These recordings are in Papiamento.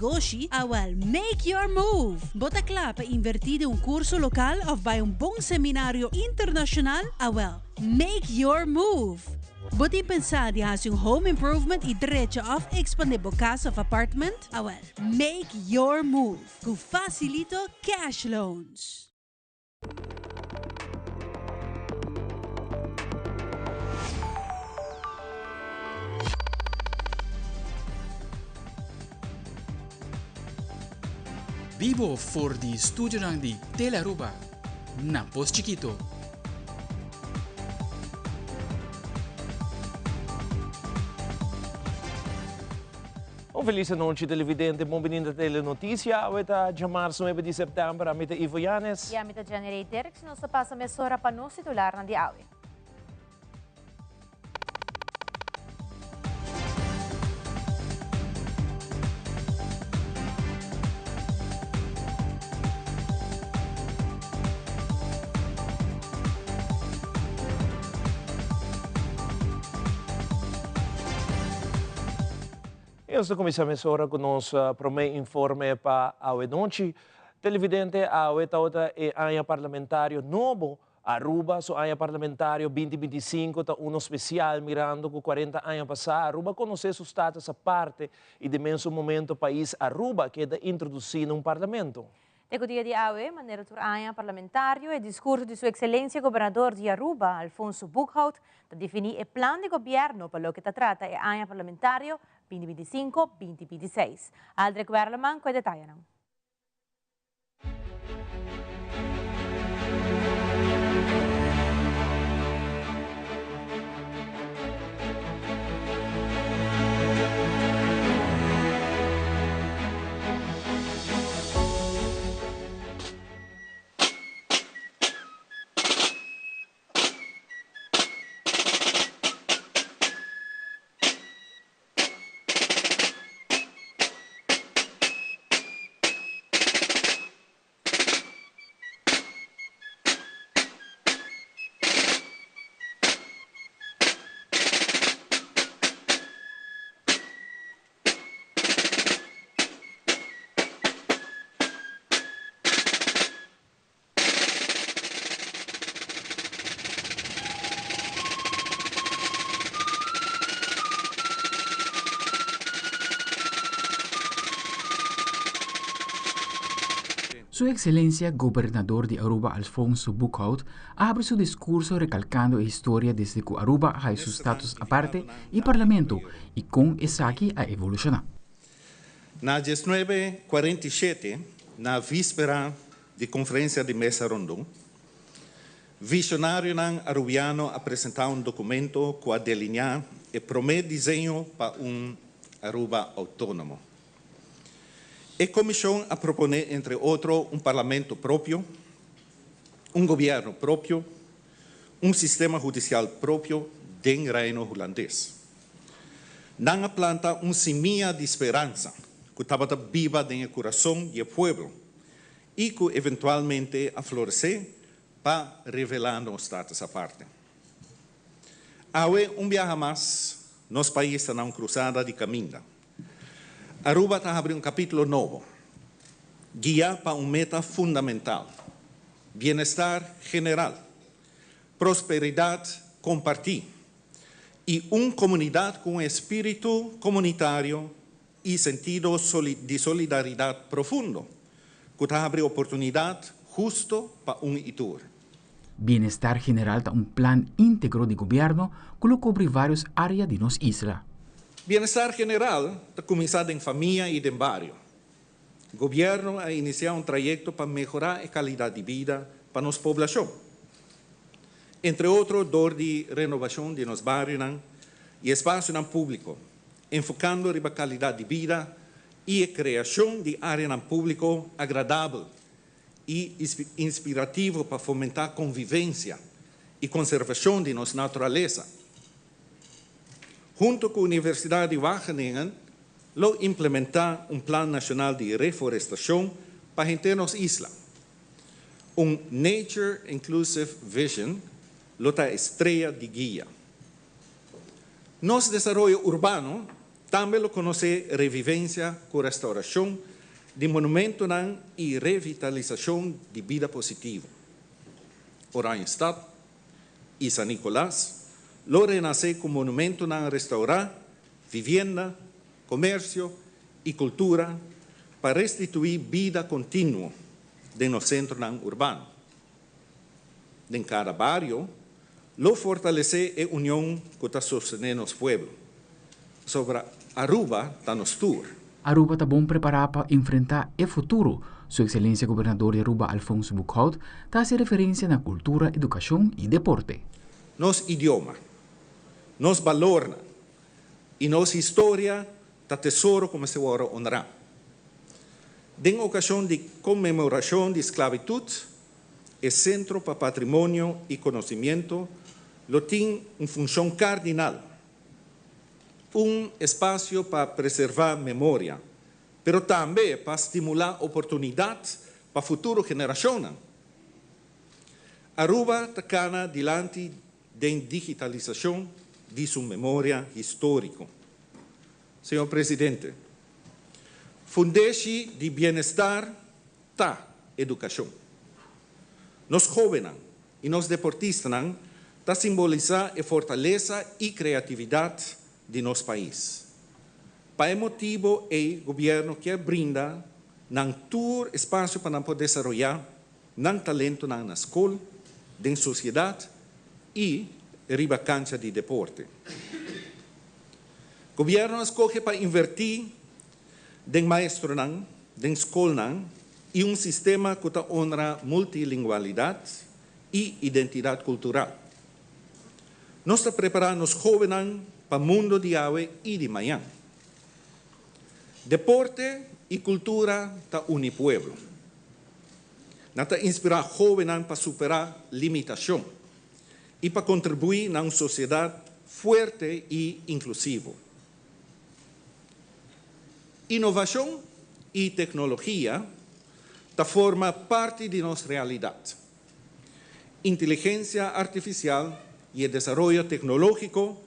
Goshi? Awel, make your move! Bo ta kla pa invertí den un kurso lokal òf bai un bon seminario internashonal? Awel, make your move! Bo tin pensá di hasi un home improvement i drecha òf ekspandé bo kas òf apartment? Awel, make your move ku Facilito Cash Loans! Bibo for di studionan di Telearuba na Pos Chikito. Un felis anochi televidente, bon bini na Telenoticia. Awe ta djamarzo 9 di september, ami ta Ivo Yanes. Y ami ta Jenny Ray Dirks. Nos ta pasa mesora pa nos titularnan di awe. I nos ta kuminsá mesora ku nos promé informe pa awe nochi. Televidente, awe tabata e aña parlamentario nobo. Aruba su aña parlamentario 2025 ta uno spesial mirando ku 40 aña pasá Aruba konosé su status aparte i den mesun momento pais Aruba keda introdusí na un parlamento. Te ku dia di awe, manera tur aña parlamentario, e diskurso di Su Ekselensia Gobernador di Aruba, Alfonso Boekhoudt, ta definí e plan di gobièrnu pa loke ta trata e aña parlamentario 2025, 2026. Aldrich Werleman ku e detayenan. Su Excelencia Gobernador di Aruba Alfonso Boekhoudt a habri su discurso recalcando e historia desde cu Aruba a haya su status aparte y Parlamento y con esaki a evoluciona. Na 1947, na víspera di Conferencia di Mesa Rondon, visionarionan Arubiano a presenta un documento cu a delinea e prome diseño pa un Aruba autonomo. E comision a propone entre otro un parlamento propio, un gobierno propio, un sistema hudicial propio den Reino Hulandes. Nan a planta un simia di speransa cu tabata biba den e curason di e pueblo y cu eventualmente a florece pa revela nos status aparte. Awe un biaha mas nos pais ta na un cruzada di caminda. Aruba ta habri un capitulo nobo, guia pa un meta fundamental, bienestar general, prosperidad comparti y un comunidad cu un espiritu comunitario y sentido di solidaridad profundo, cu ta habri oportunidad husto pa un y tur. Bienestar General ta un plan integro di gobierno cu lo cubri varios area di nos isla. Bienestar General ta cuminsa den famia y den bario. Gobierno a inicia un trayecto pa mehora e calidad di bida pa nos poblacion. Entre otro door di renovacion di nos barionan y espacionan publico, enfocando riba calidad di bida y e creacion di areanan publico agradabel y inspirativo pa fomenta convivencia y conservacion di nos naturalesa. Hunto cu Universidad di Wageningen lo implementa un plan nacional di reforestacion pa henter nos isla. Un Nature Inclusive Vision lo ta e strea di guia. Nos desaroyo urbano. Tambe lo konosé revivensia ku restaurashon di monumentonan i revitalisashon di bida positivo. Oranjestad i San Nicolas lo renasé ku monumentonan restaurá, vivienda, komersio i kultura pa restituí bida kontinuo den nos sentronan urbano. Den kada bario lo fortalesé e union ku ta sostené nos pueblo. Pasobra Aruba ta nos tur. Aruba ta bon prepará pa enfrentá e futuro, Su Excelencia Gobernador di Aruba Alfonso Boekhoudt ta hasi referencia na cultura, educacion y deporte. Nos idioma, nos balornan y nos historia ta tesoro cu mester worde honra. Den ocasion di conmemoracion di sclavitud, e Centro pa Patrimonio y Conocimiento lo tin un funcion cardinal, un espacio pa preserva memoria, pero tambe pa stimula oportunidad pa futuro generacionnan. Aruba ta cana dilanti den digitalisacion di su memoria historico. Señor Presidente, fundeshi di bienestar ta educacion. Nos hobennan y nos deportistanan ta simbolisa e fortalesa y creatividad di nos pais. Pa e motibo ey Gobierno kier brinda nan tur espacio pa nan por desaroya nan talentonan na scol, den sociedad y riba cancha di deporte. Gobierno a scoge pa inverti den maestronan, den scolnan y un sistema cu ta honra multilingualidad y identidad cultural. Nos ta prepara nos hobennan pa mundo di awe y di mañan. Deporte y cultura ta uni pueblo. Nan ta inspira hobennan pa supera limitacion y pa contribui na un sociedad fuerte y inclusivo. Innovacion y tecnologia ta forma parti di nos realidad. Inteligencia artificial y e desaroyo tecnologico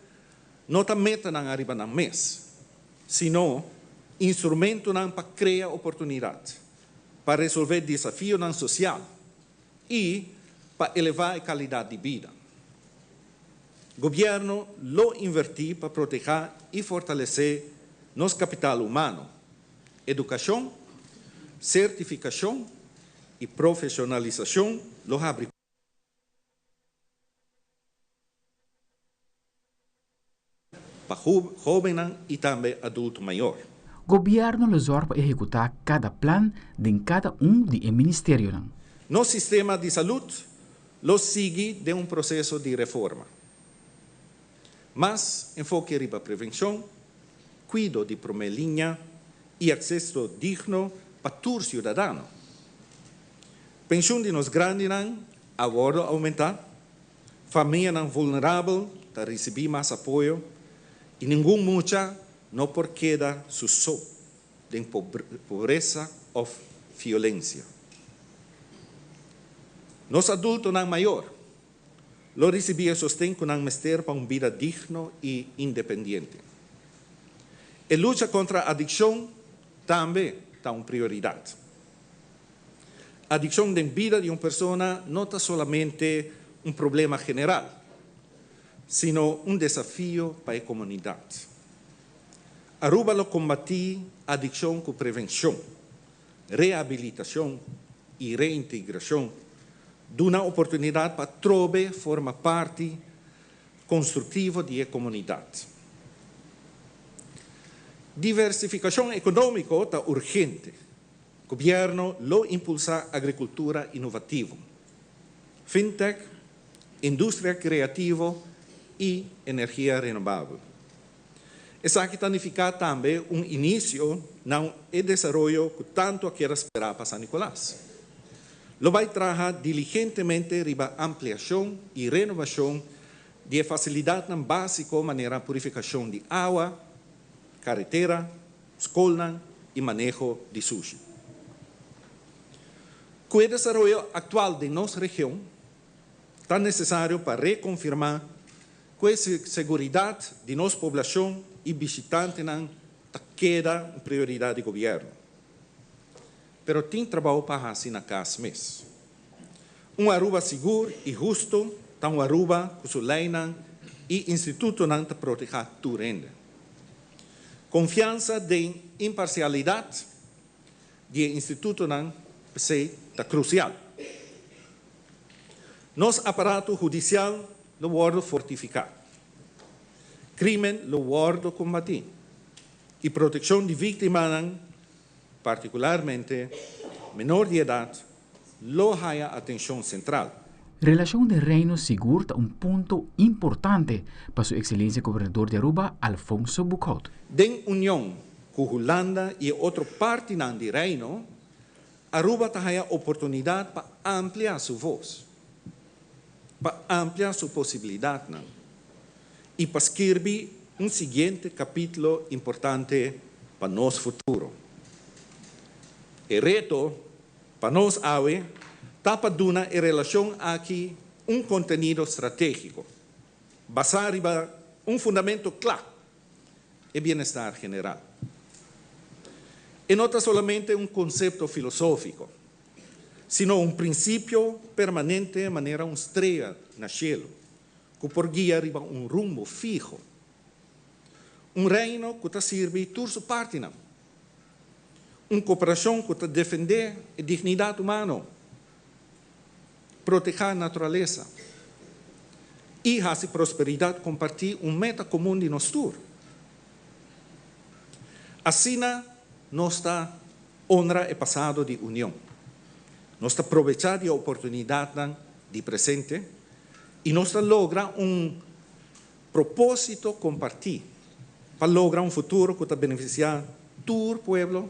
no ta metanan ariba nan mes, sino instrumentonan pa crea oportunidad, pa resolve desafionan social y pa eleva e calidad di bida. Gobierno lo inverti pa proteha y fortalece nos capital humano, educacion, certificacion y profesionalisacion lo habri pa hobennan y tambe adulto mayor. Gobierno lo zorg pa ehecuta cada plan den cada un di e ministerionan. Nos sistema di salud lo sigui den un proceso di reforma. Mas enfoke riba prevencion, cuido di prome liña y acceso digno pa tur ciudadano. Pensioen di nos grandinan a wordo aumenta, famianan vulnerabel ta ricibi mas apoyo y ningun mucha no por keda su so den pobresa of violencia. Nos adultonan mayor lo ricibi e sosten cu nan mester pa un bida digno y independiente. E lucha contra adiccion tambe ta un prioridad. Adiccion den bida di un persona no ta solamente un problema general, sino un desafio pa e comunidad. Aruba lo combati adiccion cu prevencion, rehabilitacion y reintegracion, duna oportunidad pa trobe forma parti constructivo di e comunidad. Diversificacion economico ta urgente. Gobierno lo impulsa agricultura innovativo, fintech, industria creativo y energia renovabel. Esaki ta nifica tambe un inicio na e desaroyo cu tanto a keda spera pa San Nicolas. Lo bay traha diligentemente riba ampliacion y renovacion di e facilidadnan basico manera purificacion di awa, caretera, scolnan y maneho di sushi. Cu e desaroyo actual den nos region, ta necesario pa reconfirma cu e seguridad di nos poblacion i bishitantenan ta keda un prioridat di gobièrnu. Pero tin trabou pa hasi na kas mes. Un Aruba sigur i hustu ta un Aruba ku su leinan i institutonan ta protehá tur hende. Konfiansa den imparsialidat di e institutonan p'esei ta krusial. Nos aparato hudisial lo wòrdu fortifiká. Krímen lo wòrdu kombatí i protekshon di víktimanan, partikularmente menor di edat, lo haya atenshon sentral. Relashon den Reino sigur ta un punto importante pa su Ekselencia Gobernador di Aruba, Alfonso Boekhoudt. Den union ku Hulanda i e otro partinan di Reino, Aruba ta haya oportunidat pa amplia su vos, pa amplia su posibilidatnan i pa skirbi un siguiente kapítulo importante pa nos futuro. E reto pa nos awe ta pa duna e relashon aki un kontenido stratégiko, basá riba un fundamento kla, e bienestar general. E no ta solamente un konsepto filosófiko, sino un prinsipio permanente manera un strea na shelu ku por guia riba un rumbo fiho. Un Reino ku ta sirbi tur su partinan. Un koperashon ku ta defendé e dignidat humano, protehá naturalesa i hasi prosperidat kompartí un meta komun di nos tur. Asina nos ta honra e pasado di union. Nos ta probechá di e oportunidatnan di presente i nos ta logra un propósito kompartí pa logra un futuro ku ta benefisiá tur pueblo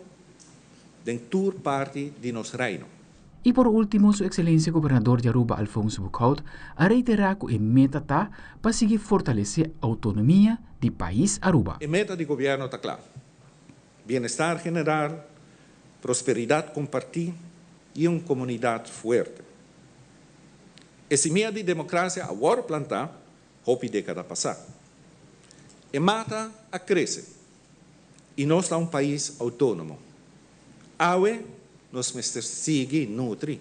den tur parti di nos Reino. I por último Su Ekselencia Gobernador di Aruba Alfonso Boekhoudt a reiterá ku e meta ta pa sigui fortalesé outonomia di pais Aruba. E meta di gobièrnu ta kla, bienestar general, prosperidat kompartí i un komunidat fuerte. E simia di demokrasia a wòrdu plantá hopi dékada pasá. E mata a krese i nos ta un pais outónomo. Awe nos mester sigui nutri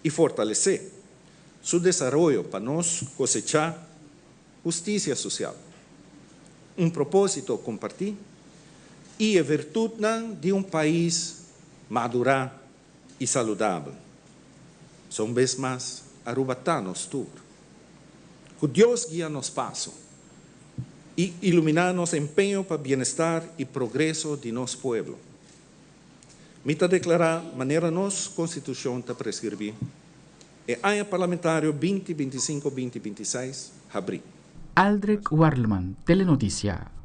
i fortalesé su desaroyo pa nos kosechá hustisia sosial, un propósito kompartí i e virtutnan di un pais madurá i saludabel. So un bes mas, Aruba ta nos tur. Ku Dios guia nos paso i iluminá nos empeño pa bienestar i progreso di nos pueblo. Mi ta deklará manera nos Konstitushon ta preskribí, e aña parlamentario binti bintisinko binti bintiseis habrí. Aldrich Warleman, Telenoticia.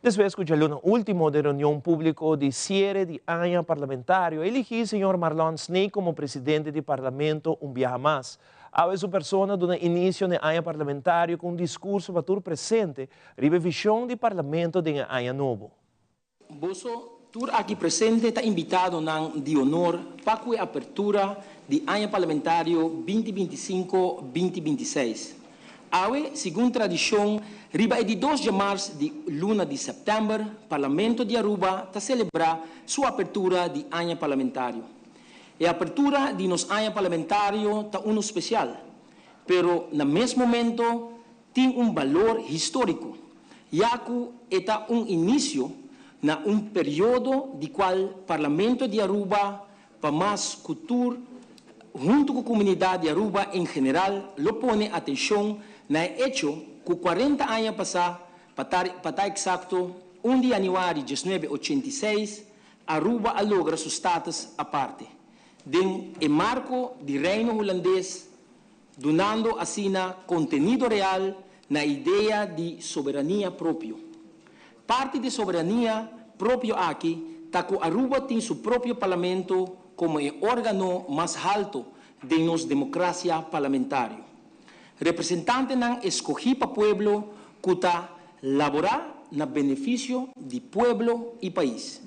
Despues ku djaluna último den reunion públiko di siere di aña parlamentario a eligí señor Marlon Sneek komo presidente di Parlamento un biaha mas. Awe su persona duna inisio n'e aña parlamentario ku un diskurso pa tur presente riba e vishon di Parlamento den e aña nobo. Boso tur aki presente ta invitadonan di honor pa ku e apertura di aña parlamentario binti 25 binti 26. Awe, segun tradishon, riba e di dos djamars di luna di sèptèmber, Parlamento di Aruba ta selebrá su apertura di aña parlamentario. E apertura di nos aña parlamentario ta unu spesial, pero na mes momento tin un balor históriko, ya ku e ta un inisio na un periodo di kual Parlamento di Aruba pa mas ku tur, huntu ku komunidat di Aruba en general lo pone atenshon na e echo ku kuarenta aña pasá, pa ta eksakto, un di yanüari diesnuebe ochenta i seis, Aruba a logra su status aparte den e marco di Reino Hulandes, dunando asina contenido real na idea di soberania propio. Parti di soberania propio aki ta cu Aruba tin su propio Parlamento como e organo mas halto den nos democracia parlamentario. Representantenan escogi pa pueblo cu ta labora. na beneficio di pueblo y pais.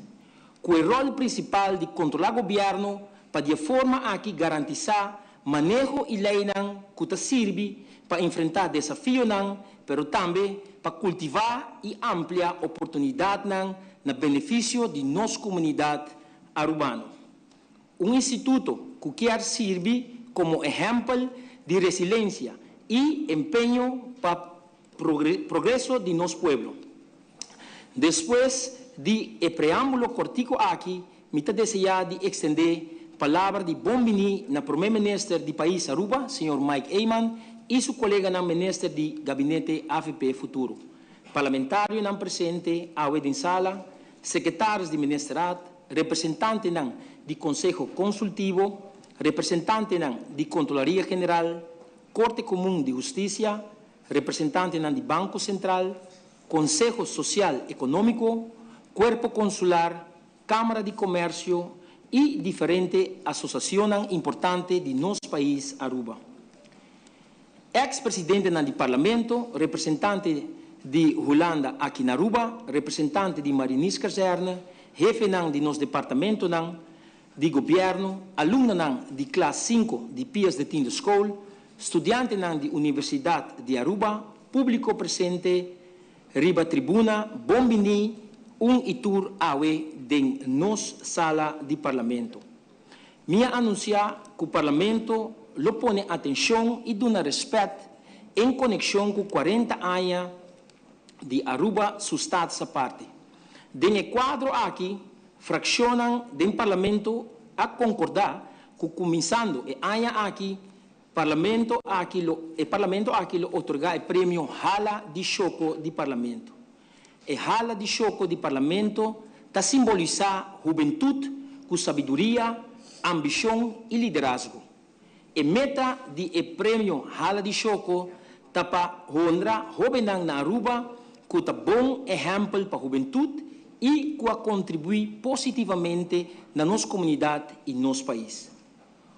Cu e rol principal di controla gobierno pa di forma aki garantisa maneho y leynan cu ta sirbi pa enfrenta desafionan, pero tambe pa cultiva y amplia oportunidadnan na beneficio di nos comunidad Arubano. Un instituto cu kier sirbi como ehempel di resiliencia y empeño pa progreso di nos pueblo. Despues di e preambulo cortico aki, mi ta desea di extende palabra di bonbini na Prome Minister di Pais Aruba, señor Mike Eman, y su coleganan minister di Gabinete AVP Futuro. Parlamentarionan presente awe den sala, secretario di Ministerraad, representantenan di Conseho Consultivo, representantenan di Controlaria General, Corte Comun di Husticia, representantenan di Banco Central, Conseho Social Economico, Cuerpo Consular, Camara di Comercio y diferente asociacion importante di nos pais Aruba. Ex-presidente di Parlamento, representante di Hulanda aki na Aruba, representante di Marinierskazerne, hefe di nos departamento di gobierno, alumno di klas 5 di Pius X School, studiante di Universidad di Aruba, publico presente, riba tribuna, bonbini, un y tur awe den nos sala di Parlamento. Mi a anuncia cu Parlamento lo pone atencion y duna respet en conexion cu 40 aña di Aruba su status aparte. Den e cuadro aki, fraccion di Parlamento a concorda cu cuminsando e aña aki, Parlamento aki lo otorga e premio Hala di Shoco di Parlamento. E Hala di Shoco di Parlamento ta simbolisa hubentud cu sabiduria, ambicion y liderazgo. E meta di e premio Hala di Shoco ta pa honra hobennan na Aruba cu ta bon ehempel pa hubentud y cu a contribui positivamente na nos comunidad y nos pais.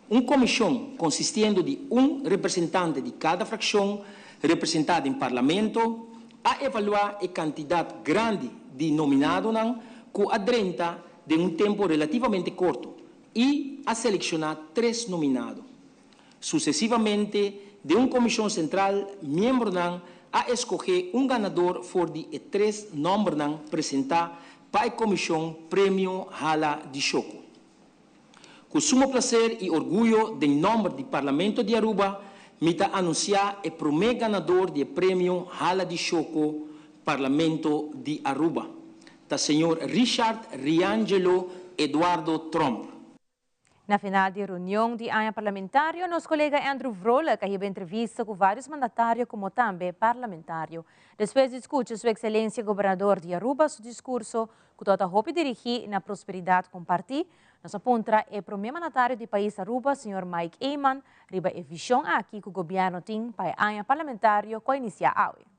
Un comision consistiendo di un representante di cada fraccion representa den Parlamento a evalua e cantidad grandi di nominadonan cu a drenta den un tempo relativamente corto y a selecciona tres nominado. Sucesivamente, di un comision central, miembronan a scoge un ganador for di e tres nombernan presenta pa e comision Premio Hala di Shoco. Cu sumo placer y orguyo, den nomber di Parlamento di Aruba, mi ta anuncia e prome ganador di premio Hala di Shoco Parlamento di Aruba. Ta señor Richard Riangelo Eduardo Tromp. Na final di reunion di aña parlamentario, nos colega Andrew Vrolijk a hiba entrevista cu varios mandatario como tambe parlamentario. Despues di scucha Su Excelencia Gobernador di Aruba su discurso, cu tabata hopi dirigi na prosperidad comparti, nos a puntra e prome mandatario di pais Aruba, señor Mike Eman, riba e vision aki cu gobierno tin pa aña parlamentario cu a inicia awe.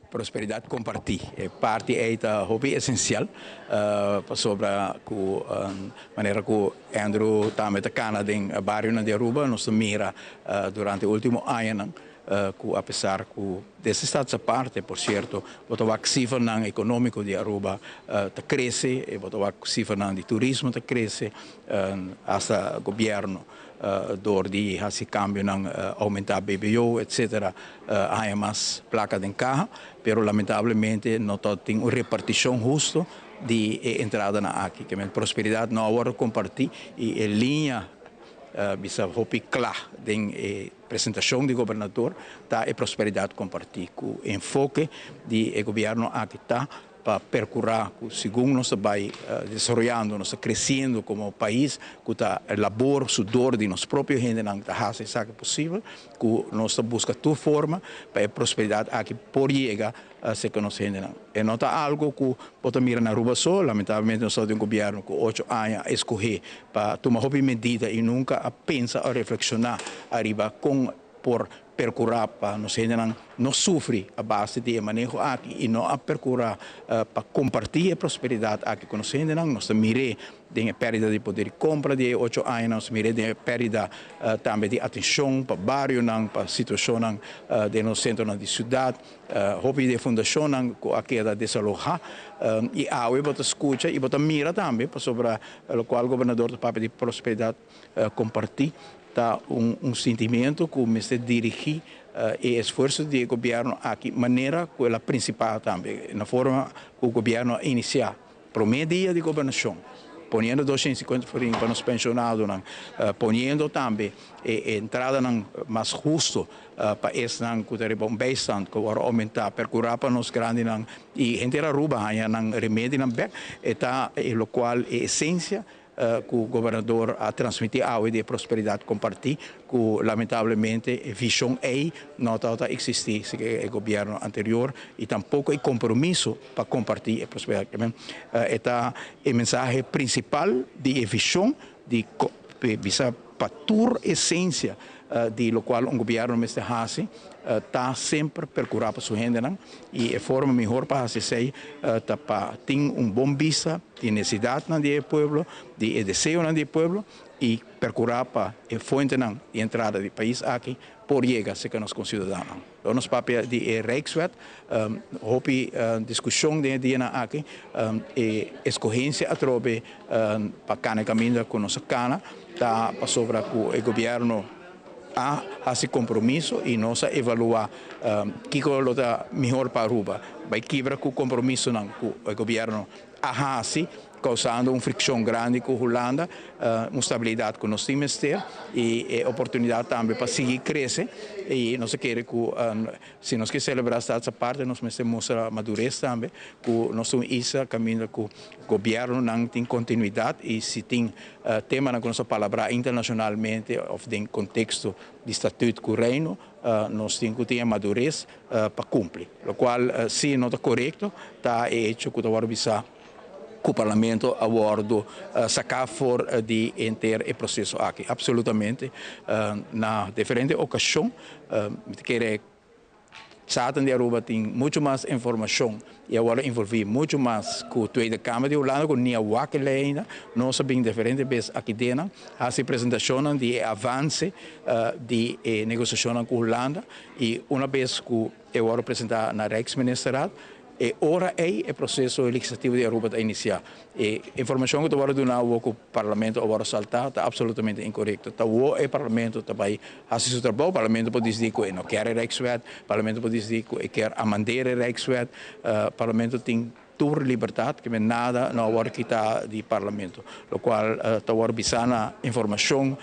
Prosperidad comparti. E parti ey ta hopi esencial pasobra cu manera cu Andrew tambe ta cana den bario di Aruba, nos mira durante e ultimo añanan cu apesar cu desde status aparte, por cierto, bo ta wak cifranan economico di Aruba ta crece, y bo ta wak cifranan di turismo ta crece, hasta gobierno door di haci cambionan, aumenta BBO, etc., haya mas placa den caha, pero lamentablemente no tin un reparticion husto di entradanan aki, kiermen prosperidad no a wordo comparti y e linea bisa hopi cla den presentacion di gobernador ta e prosperidad comparti, cu enfoke di gobierno aki ta pa percura cu segun nos bay desaroyando, nos creciendo como pais, cu ta labor, sudor di nos propio hendenan ta haci esaki posibel, cu nos ta busca tur forma pa e prosperidad aki por yega cerca nos hendenan. E no ta algo cu bo ta mira na Aruba so. Lamentablemente nos tin un gobierno cu 8 aña a scoge pa tuma hopi medida y nunca a pensa of reflexiona ariba con por percura pa nos hendenan. no sufri a base di e maneho aki y no a percura pa comparti e prosperidad aki cu nos hendenan. Nos ta mire den e perdida di poder di compra di e 8 aña, nos mire den e perdida tambe di atencion pa barionan, pa situacionnan den nos centronan di ciudad, hopi di fundacionnan cu a keda desaloha y awe bo ta scucha y bo ta mira tambe pasobra locual gobernador ta papia di prosperidad comparti ta un sentimento cu mester dirigi e esfuerso di gobierno aki manera cu el a principal tambe na forma cu gobierno a inicia prome dia di gobernacion, poniendo 250 florin pa nos pensionadonan, poniendo tambe e entradanan mas husto pa esnan cu ta riba un bijstand cu a aumenta, percura pa nos grandinan y hende Aruba haya nan remedinan bek, ta locual e esencia cu gobernador a transmiti awe di prosperidad comparti, cu lamentablemente vision ey no ta existi e gobierno anterior y tampoco e compromiso pa comparti e prosperidad. Ta e mensahe principal di vision di bisa pa tur esencia di locual un gobierno mester haci, ta semper percura pa su hendenan y e forma mihor pa haci esey ta pa tin un bon bista di necesidad di pueblo, di deseo di pueblo y percura pa e fuentenan di entrada di pais aki por yega cerca nos conciudadanonan. Nos papia di Rijkswet, hopi discusion den dia aki, e escogencia atrobe pa cana caminda cu nos a cana, ta pasobra cu e gobierno a haci compromiso y nos a evalua kico lo ta mihor pa Aruba. Bay kibra cu compromisonan cu e gobierno a haci, causando un friccion grandi cu Hulanda, un stabilidad cu nos tin y e oportunidad tambe pa sigui crece y nos kier cu si nos kier celebra Status Aparte, nos mester mustra madurez tambe cu nos ta un isla caminda cu gobiernonan tin continuidad y si tin tema cu nos palabra internacionalmente of den contexto di statuut cu Reino, nos tin cu tin madurez pa cumpli. Locual si no ta corecto, ta e hecho cu ta bisa cu parlamento a wordo saca for di henter e proceso aki. Absolutamente, na diferente ocasion, mi kier Staten di Aruba tin mucho mas informacion y awor envolvi mucho mas cu Tweede Kamer di Hulanda, cu ni a wak ainda. Nos a bin diferente bes aki den, haci presentacion di avance di negociacion cu Hulanda y un bes cu a presenta na Rijksministerraad, e ora ey e proceso legislativo di Aruba a inicia. E informacion cu awor duna cu parlamento awor salta ta absolutamente incorecto. Ta e parlamento tambe haci su trabou, parlamento por dicidi cu no kier Rijkswet, parlamento por dicidi cu kier amenda Rijkswet, parlamento tin tur libertad, cu nada no a kita di parlamento, locual ta bisa na informacion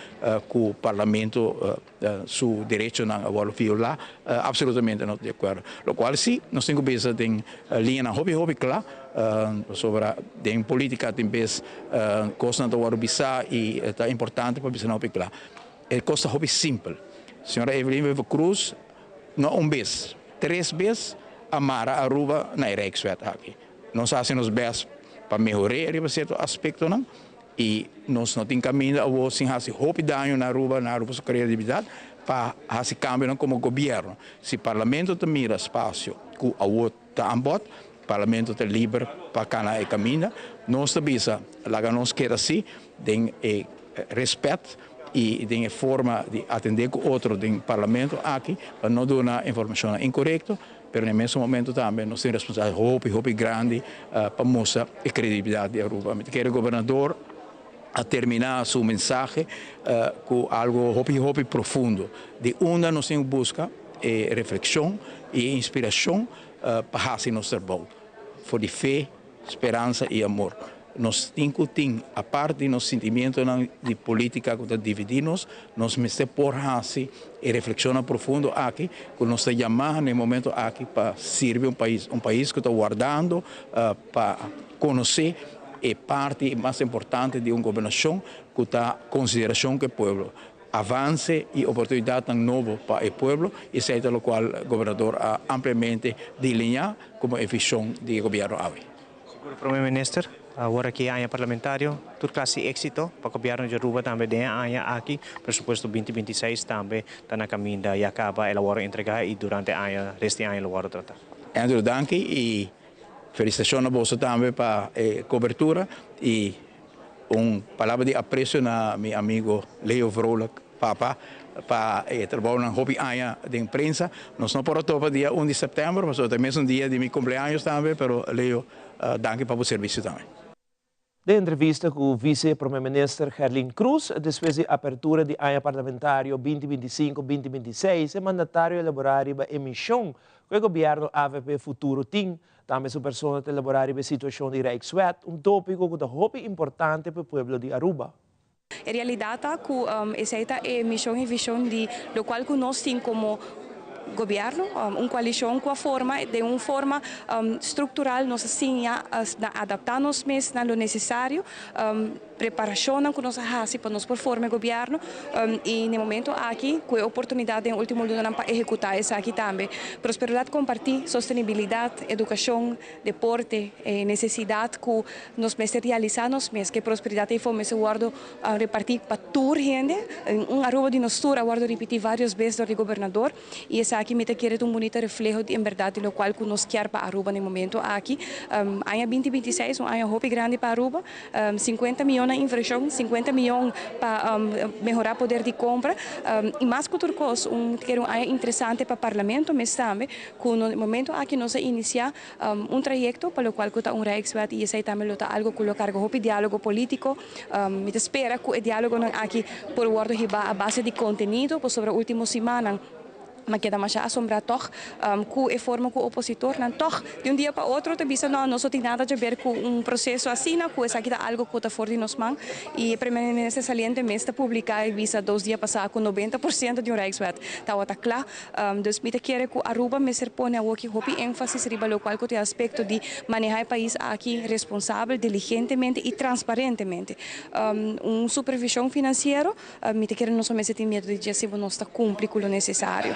cu parlamento su derechonan a viola, absolutamente no di acuerdo. Locual si, nos tin cu pensa den liña hopi hopi cla, sobre den politica tin bes cos ta wordo bisa y ta importante pa bisa hopi cla. E cos hopi simpel. Señora Evelyn Wever Croes, no un bes, tres bes a mara Aruba na Rijkswet aki. Nos a haci nos best pa mehora riba cierto aspectonan, y nos no tin caminda sin haci hopi daño na Aruba su credibilidad pa haci cambio como gobierno. Si parlamento ta mira espacio cu awor ta aan bod, parlamento ta liber pa cana e caminda. Nos ta bisa, laga nos keda asina, den respet y den forma di atende cu otro den parlamento aki, pa no duna informacion incorecto, pero na e mesun momento tambe nos tin responsabilidad hopi, hopi grandi pa mustra e credibilidad di Aruba. Mi kier gobernador a termina su mensahe cu algo hopi, hopi profundo, di unda nos tin busca reflexion y inspiracion pa haci nos trabou. For di fe, speransa y amor. Nos tin cu tin, aparte di nos sentimento di politica cu ta dividi nos, nos mester por haci e reflexion profundo aki, cu nos ta yama na e momento aki pa sirbi un pais cu ta wardando pa conoce e parti mas importante di un gobernacion, cu ta consideracion cu e pueblo, avance y oportunidad nobo pa e pueblo, y esey ta locual gobernador a ampliamente delinea como e vision di gobierno awe. Sigur, Prome Minister. Awor aki aña parlamentario, tur clase di exito pa gobierno di Aruba tambe den aña aki, presupuesto 2026 tambe ta na caminda y a caba el a wordo entrega y durante aña, resto di aña lo wordo trata. Andrew, danki y felicitacion na boso tambe pa e cobertura y un palabra di aprecio na mi amigo Leo Vrolijk, papa, pa e trabounan hopi aña den prensa. Nos no por a topa dia 1 di september, pasobra ta e mesun dia di mi cumpleaños tambe, pero Leo, danki pa bo servicio tambe. Den entrevista cu Vice Prome Minister Gerlin Croes despues di apertura di aña parlamentario 2025, 2026, e mandatario a elabora riba e mision cu e gobierno avp Futuro tin. Tambe su persona ta elabora riba e situacion di Rijkswet, un topico cu ta hopi importante pa e pueblo di Aruba. E realidat ta ku esei ta e mishon i vishon di lokual ku nos tin komo gobièrnu, un koalishon ku a forma den un forma struktural nos a siña na adaptá nos mes na lo nesesario, preparashonnan ku nos a hasi pa nos por forma e gobièrnu i na e momento aki ku e oportunidat den e último lunanan pa ehekutá esaki tambe. Prosperidat kompartí, sostenibilidat, edukashon, deporte, e nesesidat ku nos mester realisá nos mes, ku e prosperidat ei for mester wòrdu repartí pa tur hende. Un Aruba di nos tur a wòrdu ripití vários bes dor di gobernador i esaki mi ta kere ta un bunita refleho di en bèrdat di lokual ku nos kier pa Aruba na e momento aki. Aña 2026 un aña hopi grandi pa Aruba, 50 miyon na invershon, 50 miyon pa mehorá poder di kompra i mas ku tur kos un ta kere un aña interesante pa parlamento mes tambe ku na e momento aki nos a inisiá un trayecto pa locual cu ta un Rijkswet y esey tambe lo ta algo cu lo carga hopi dialogo politico. Mi ta spera cu e dialogonan aki por wordo hiba a base di contenido pasobra ultimo simannan mi a keda masha asombra tog cu e forma cu opositornan tog di un dia pa otro ta bisa no nos no tin nada djaber cu un proceso asina cu esaki ta algo cu ta for di nos man y e Primer Minister saliente mes ta publica y bisa dos dia pasa cu 90% di un Rijkswet tawata cla. Dus mi ta kere ku Aruba mester pone awoki hopi énfasis riba lokual ku ta e aspekto di manehá e pais aki responsabel, diligentemente i transparentemente. Un supervishon finansiero, mi ta kere nos no mester tin miedu di dje si bo nos ta kumpli ku lo nesesario.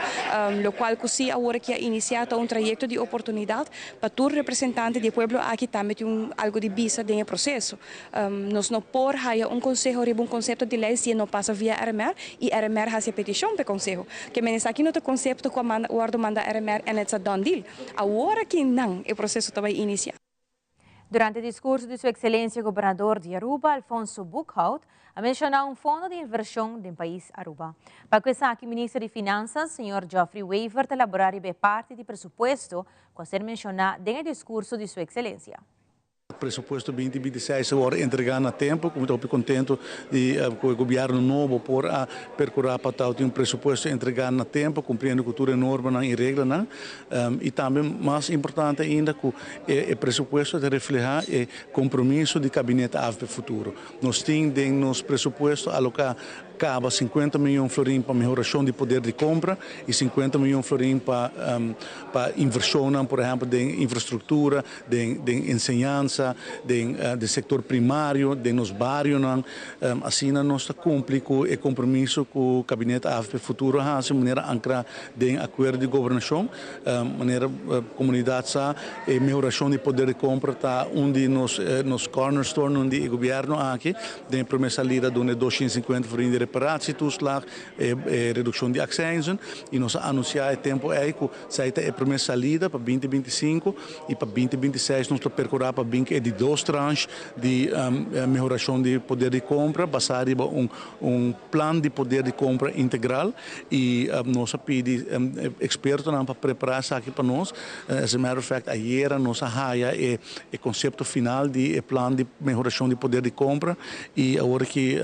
Lokual ku si awor aki a inisiá ta un trayekto di oportunidat pa tur representante di e pueblo aki tambe tin un algu di bisa den e proseso. Nos no por haya un konseho riba un konsepto di lei si e no pasa via RMR i RMR hasi e petishon pa e konseho. Ke men esaki no ta konsepto ku a manda wòrdu manda RMR and it's a done deal. Awor aki nan e proseso ta bai inisiá. Durante diskurso di Su Ekselensia Gobernador di Aruba, Alfonso Boekhoudt, a menshoná un fondo di invershon den pais Aruba. Pa ku esaki Minister di Finansas, señor Geoffrey Wever ta laborá riba e parti di presupuesto ku a ser menshoná den e diskurso di Su Ekselensia. Presupuesto 2026 a wòrdu entregá na tempu, ku mi ta hopi kontentu di ku e gobièrnu nobo por a perkurá pa tau tin un presupuesto entregá na tempu, kumpliendo ku tur e normanan i reglanan. I tambe mas importante ainda ku e presupuesto ta reflehá e kompromiso di Kabinete avp Futuro. Nos tin den nos presupuesto aloká Caba 50 miyon florin pa mehoracion di poder di compra y 50 miyon florin pa pa inversionnan, por ehempel den infrastructura, den den enseñansa, den den sector primario, den nos barionan. Asina nos ta cumpli cu e compromiso cu Kabinet avp Futuro a haci manera ancra den acuerdo di gobernacion. Manera comunidad sa, e mehoracion di poder di compra ta un di nos nos cornerstone di e gobierno aki. Den e prome salida duna e 250 florin di reparatietoeslag, e reduccion di accijnzen y nos a anuncia e tempo ey cu esey ta e prome salida pa 2025 y pa 2026 nos ta percura pa bin cu e di dos tranche di mehoracion di poder di compra basa riba un un plan di poder di compra integral y nos a pidi expertonan pa prepara esaki pa nos. As a matter of fact ayera nos a haya e E konsepto final di e plan di mehorashon di poder di kompra i awor ki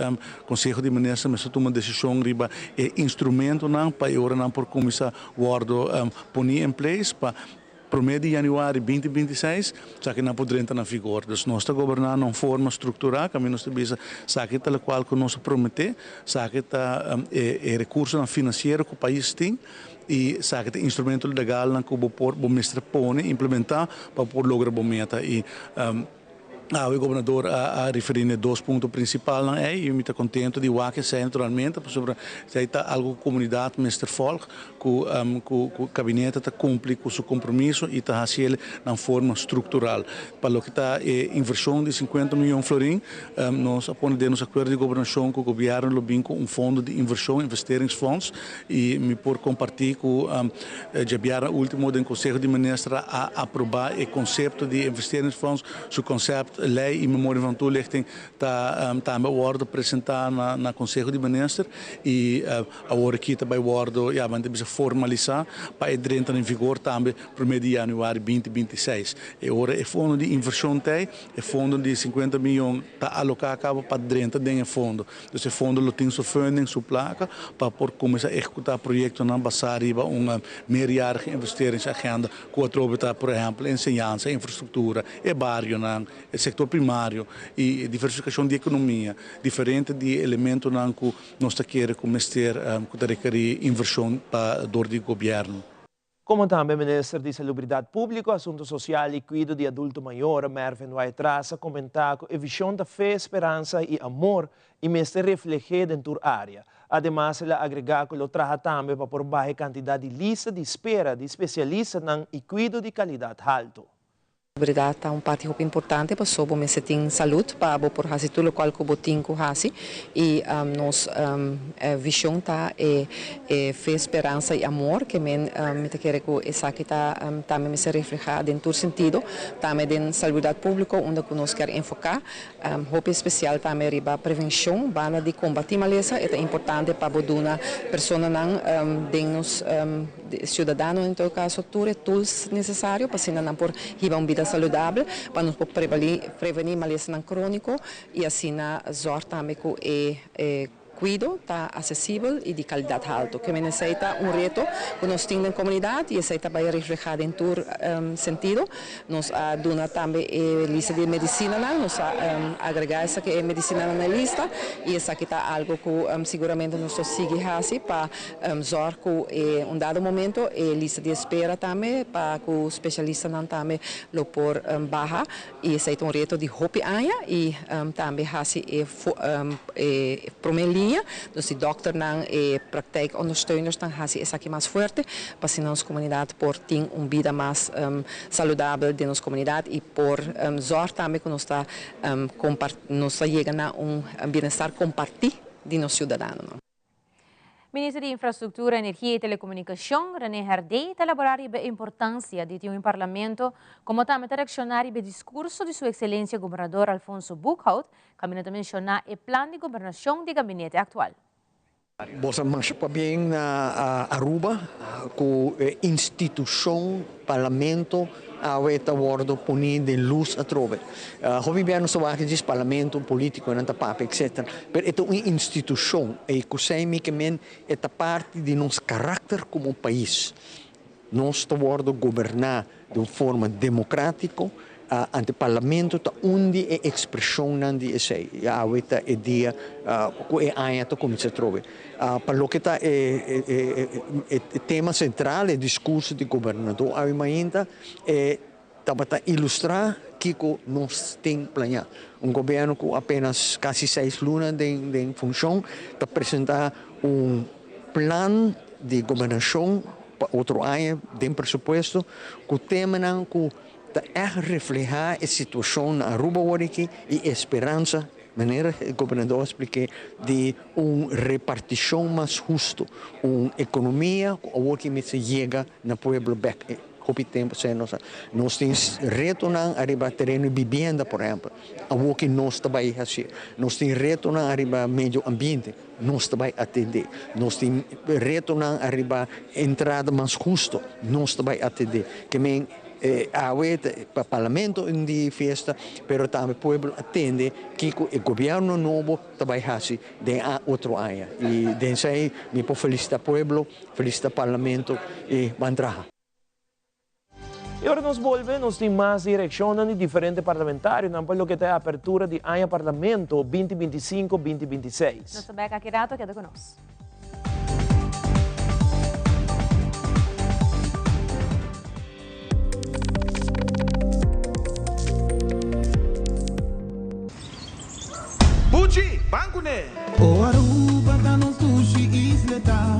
Konseho di Minister mester tuma desishon riba e instrumentonan pa e ora nan por kuminsá wòrdu poní en place pa promé di yanüari 2026 esaki nan por drenta na vigor. Dus nos ta goberná na un forma strukturá kaminda nos ta bisa esaki ta lokual ku nos a prometé, esaki ta e rekursonan finansiero ku pais tin. I esaki ta instrumento legalnan ku bo por bo mester pone, implementá pa bo por logra bo meta. I Awe gobernador a referí na e dos punto prinsipalnan ei i mi ta kontento di wak esei naturalmente pasobra esei ta algu ku komunidat mester fòlg, ku ku kabinete ta kumpli ku su kompromiso i ta hasi el na un forma struktural. Pa loke ta e invershon di sinkuenta mion florin, nos a pone den nos akuerdo di gobernashon ku gobièrnu lo bin ku un fondo di invershon, investeringsfonds, i mi por kompartí ku djabièrnè último den Konseho di Minister a aprobá e konsepto di investeringsfonds. Su concept, ley y memoria van toelichting ta tambe a wordo presenta na Conseho di Minister y awor aki ta bay wordo, ya, men ta bisa formalisa pa e drenta den vigor tambe prome di januari binti binti seis. E ora e fondo di inversion t'ey, e fondo di sinkuenta miyon ta aloca caba pa drenta den e fondo. Dus e fondo lo tin su funding, su placa pa por cuminsa ehecuta proyectonan basa riba un meerjarige investeringsagenda Ku atrobe ta por ehèmpel enseñansa, infrastruktura, e barionan, e sektor primario i diversifikashon di ekonomia, diferente di e elementonan ku nos ta kere ku mester ku ta rekerí invershon pa dor di gobièrnu. Komo tambe Minister di Salubridat Públiko, Asuntu Sosial i Kuido di Adulto Mayor, Mervin Wyatt-Ras a komentá ku e vishon ta fe, speransa i amor i mester refleh'é den tur área. Ademas el a agregá ku lo traha tambe pa por baha e kantidat di lista di spera di spesialistanan i kuido di kalidat haltu. Salubridad ta un parti hopi importante paso bo mester tin salud pa bo por haci tur locual cu bo tin cu haci y nos vision ta e fe, speransa y amor ke men mi ta kere cu esaki ta tambe mester refleha den tur sentido tambe den salubridad publico unda cu nos kier enfoca Hopi especial tambe riba prevencion, banda di combati malesa e ta importante pa bo duna personanan den nos ciudadano en todo caso tur e tools necesario pa asina nan por hiba un bida saludabel pa nos por preveni malesanan cronico y asina zorg tambe cu e Kuido ta asesibel i di kalidat haltu. Ke men esei ta un reto ku nos tin den komunidat i esei ta bai reflehá den tur sentido. Nos a duna tambe e lista di e medisinanan, nos a agregá esaki e medisinanan na e lista i esaki ta algu ku siguramente nos lo sigui hasi pa zòrg ku e un dado momento e lista di espera tambe pa ku spesialistanan tambe lo por baha. I esei ta un reto di hopi aña i tambe hasi e e prome liña, dus di dòkternan, e praktijkondersteunersnan hasi esaki mas fuerte pa asina nos komunidat por tin un bida mas saludabel den nos komunidat i por zòrg tambe ku nos ta nos ta yega na un bienestar kompartí di nos siudadanonan. Minister di Infrastructura, Energia y Telecomunicacion, René Herdé, ta elabora riba e importancia di tin un Parlamento como tambe ta reacciona riba e discurso di su Excelencia Gobernador Alfonso Boekhoudt, caminda ta menciona e plan di gobernacion di gabinete actual. Bo sa masha pabien na Aruba cu e institucion Parlamento awe ta wordo poni den luz atrobe. Hopi bia nos ta wak djis Parlamento, politiconan ta papia etc. Pero e ta un institucion y cu esey mi ke men e ta parti di nos karakter como pais. Nos ta wordo goberna di un forma democratico, ante Parlamento ta un di e expresionnan di esey. Y awe ta e dia cu e aña ta cuminsa atrobe. Pa loke ta e tema central, e discurso di Gobernador awe mainta, e tabata ilustra kico nos tin planea. Un gobierno cu apenas casi seis luna den funcion ta presenta un plan di gobernacion pa otro aña den presupuesto cu temanan cu ta ègt reflehá e situashon na Aruba awor aki i e speransa, manera e gobernador a splik'é, di un repartishon mas hustu, un ekonomia ku awor ki mester yega na pueblo bèk. Hopi tempu esei nos a. Nos tin retonan ariba tereno di bibienda, por ehèmpel, awor ki nos ta bai hasié. Nos tin retonan ariba medio ambiente, nos ta bai atendé. Nos tin retonan ariba entrada mas hustu, nos ta bai atendé. Ke men Awe ta pa parlamento un di fiesta, pero tambe pueblo a tende kiko e gobierno nobo ta bai haci den a otro aña. Y den esey mi por felicita pueblo, felicita parlamento y ban traha. Y ora nos bolbe nos tin mas di reaccionnan di diferente parlamentarionan pa loke ta e apertura di aña parlamento binti binti sinku, binti binti seis. Nos ta bek aki rato, keda cu nos. Luchi, ban kuné! O Aruba ta nos dushi isla ta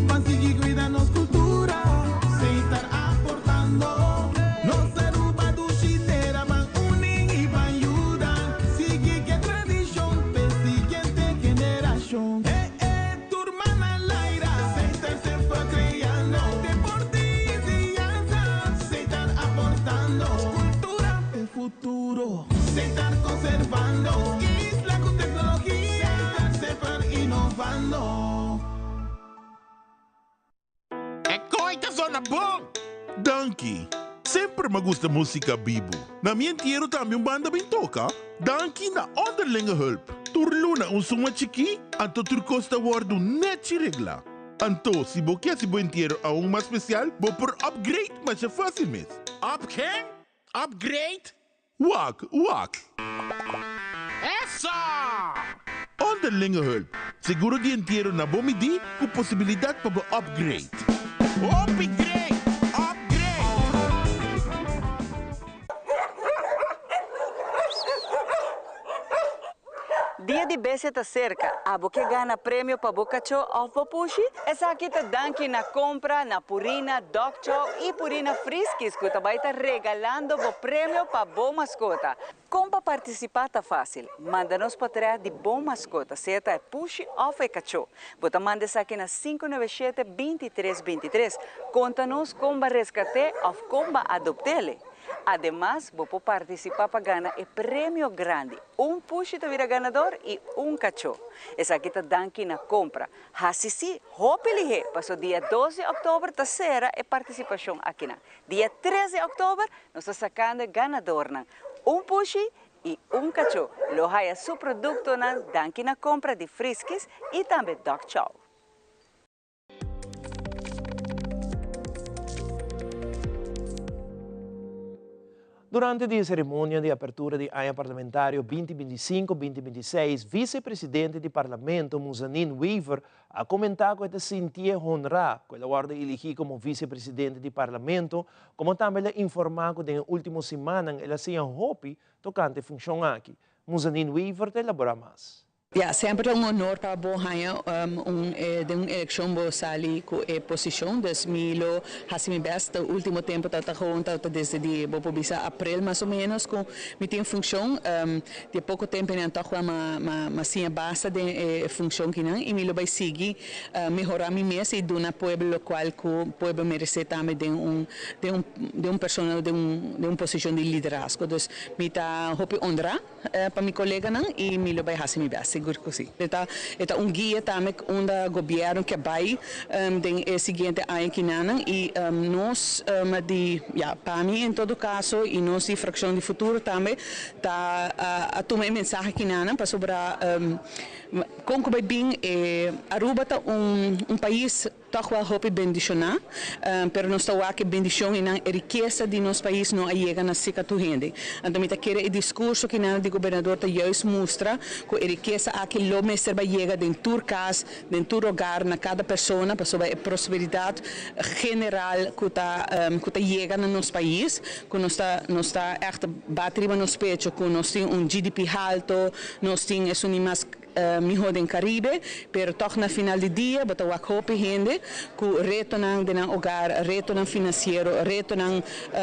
Ban sigui cuida nos cultura Setar aportando Nos Aruba dushi tera Ban uni y ban yuda Sigui cu e tradicion P'e siguiente generacion Eh eh tur man al aire Setar semper creando Deporte y enseñanza Setar aportando Cultura p'e futuro Setar conservando Isla cu tecnologia Setar semper innovando. E kooi ta zona bon! Danki! Semper m'a gusta musica bibu. Na mi entiero tambe un banda bin toca. Danki na Onderlinge Hulp. Tur luna un suma chikí, anto tur cos ta wordu nechi regla. Anto, si bo ke hasi bo entiero aun mas special, bo por upgrade masha facil mes. Up ken? Upgrade? Wak, wak! Eso! Onderlinge Hulp, seguro di entiero na bo midí ku posibilidat pa bo upgrade. Hopi great! Upgrade! Dia di Bestia ta serka, abo ke gana premio pa bo kachó òf bo pushi? Esaki ta danki na kompra na Purina Dog Chow i Purina Friskies ku ta bai ta regalando bo premio pa bo maskota. Kon pa partisipá ta fásil, manda nos potrèt di bo maskota, sea ta e pushi òf e kachó. Bo ta manda esaki na 597 23 23. Konta nos kon bo a reskat'é òf kon bo a adopt'é. Ademas, bo por partisipá pa gana e premio grandi. Un pushi ta bira ganador i un kachó. Esaki ta danki na kompra. Hasi sí, hopi lihé, paso dia dos di òktober ta sera e partisipashon akinan. Dia tres di òktober nos ta sakando e ganadornan. Un pushi i un kachó lo haya su produktonan danki na kompra di Friskies i tambe Dog Chow. Durante di e ceremonia di apertura di aña parlamentario binti binti i sinku, binti binti i seis, vicepresidente di Parlamento Muzanin Wever a comenta cu e ta sintié honra cu el a wordo eligi como vicepresidente di Parlamento, como tambe el a informa cu den e ultimo simannan el a siña hopi tocante e funcion aki. Muzanin Wever ta elabora mas. Ya, semper ta un honor pa bo haña un den un elekshon bo sali ku e posishon, dus mi lo hasi mi best. E ultimo tempu tabata gewoon tabata desde di bo por bisa aprel mas o menos ku mi tin funshon. Di e poko tempu nan tòg wèl m'a siña basta den e funshon kinan i mi lo bai sigui mehorá mi mes i duna pueblo lokual ku pueblo meresé tambe den un den un den un persona den un den un posishon di liderazgo. Dus mi ta hopi honrá. Pa mi coleganan y mi lo bay haci mi best, sigur cu si. E ta e ta un guia tambe unda gobierno ke bay den e siguiente aña kinanan y nos di ya pa mi en todo caso y nos di fraccion di futuro tambe ta a tuma e mensahe kinanan pasobra con cu bay bin e Aruba ta un un pais Tòg wèl hopi bendishoná, pero nos ta wak e bendishon i nan e rikesa di nos pais no a yega na sika tur hende. Anto mi ta kere e diskurso ki nan di gobernador ta juist mustra ku e rikesa aki lo mester bai yega den tur kas, den tur hogar, na kada persona, pasobra e prosperidat general ku ta ku ta yega na nos pais, ku nos ta nos ta ègt bati riba nos pecho ku nos tin un GDP halto, nos tin esun di mas. Mihó den Caribe, pero tòg na final di dia bo ta wak hopi hende ku retonan den nan hogar, retonan finansiero, retonan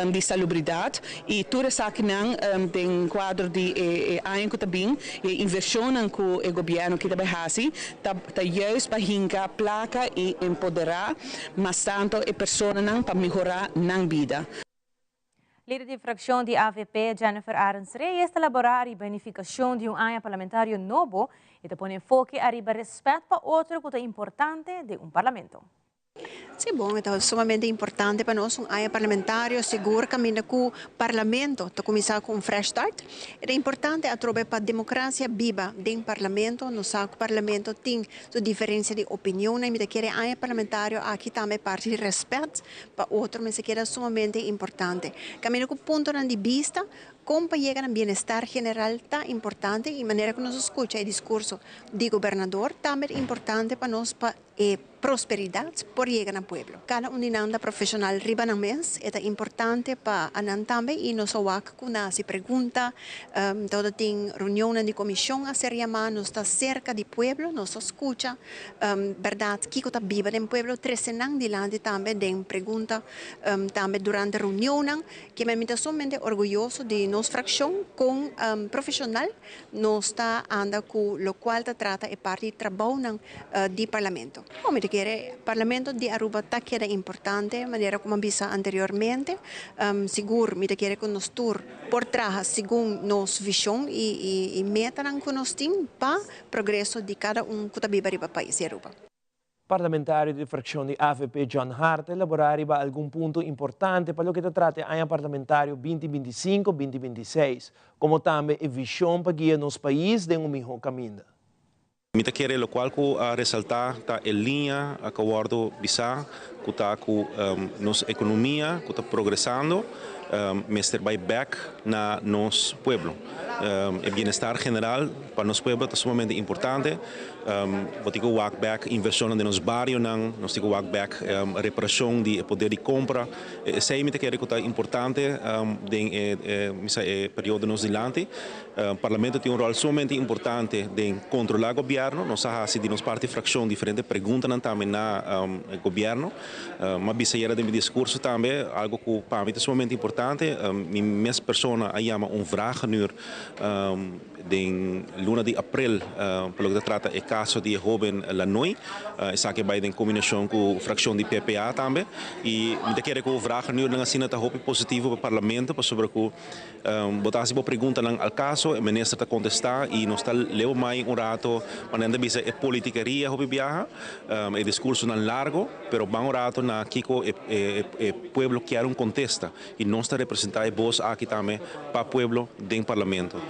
di salubridat i tur esakinan den kuadro di e aña ku ta bin i e invershonnan ku e gobièrnu ki ta bai hasi ta ta juist pa hinka plaka i empoderá mas tantu e personanan pa mehorá nan bida. Lider di fraccion di avp, Jennifer Arends Reyes, ta labora riba e nificacion di un aña parlamentario nobo y ta pone enfoke ariba respet pa otro cu ta importante den un parlamento. Si, bon, e ta sumamente importante pa nos un aña parlamentario, sigur caminda cu Parlamento ta cuminsa cu un fresh start. E ta importante atrobe pa democracia biba den Parlamento. Nos sa cu Parlamento tin su diferencia di opinionnan y mi ta kere e aña parlamentario aki tambe parti di respet Pa otro mester keda sumamente importante. Caminda cu puntonan di bista con pa yega na bienestar general ta importante y manera cu nos a scucha e discurso di Gobernador tambe ta importante pa nos pa e Prosperidad por yega na pueblo. Cada un di nan ta profesional riba nan mes, e ta importante pa anan tambe y nos a wak cu nan haci pregunta, todo tin reunionnan di comision a ser yama, nos ta cerca di pueblo, nos ta scucha berdad kico ta biba den pueblo, trece nan dilanti tambe den pregunta tambe durante reunionnan, kimen mi ta sumamente orguyoso di nos fraccion con profesional Nos ta anda cu locual ta trata e parti di trabounan di Parlamento. Mi ta kere Parlamento di Aruba ta keda importante, manera cu mi a bisa anteriormente. Sigur mi ta kere cu nos tur por traha segun nos vision y metanan cu nos tin pa progreso di cada un cu ta biba riba pais di Aruba. Parlamentario di fraccion di avp John Hart a elabora riba algun punto importante pa loke ta trata e aña parlamentario binti binti i sinku, binti binti i seis, como tambe e vision pa guia nos pais den un miho caminda. Mi ta kere locual cu a resalta ta e liña cu a wordo bisa cu ta cu nos economia cu ta progresando mester bay bek na nos pueblo. E bienestar general pa nos pueblo ta sumamente importante. Bo tin ku wak bek invershonnan den nos barionan, nos tin ku wak bek reparashon di e poder di kompra. Esei mi ta kere ku ta importante den e misa e periodo nos dilanti. Parlamento tin un ròl sumamente importante den kontrolá gobièrnu. Nos a hasi di nos parti frakshon diferente preguntanan tambe na gobièrnu. Mi a bisa ayera den mi diskurso tambe algu ku pa mi ta sumamente importante. Mi mes persona a yama un vragenuur Den luna di aprel pa loke ta trata e kaso di e hoben Lanoy. Esaki a bai den kombinashon ku frakshon di PPA tambe. I mi ta kere ku vragenuurnan asina ta hopi positivo pa parlamento pasobra ku bo ta hasi bo preguntanan al kaso, e minister ta kontestá i nos ta leu mai un rato manera nan ta bisa e politikeria hopi biaha, e diskursonan largo, pero ban un rato na kiko e pueblo kier un kontesta. I nos ta representá e bos aki tambe pa pueblo den Parlamento.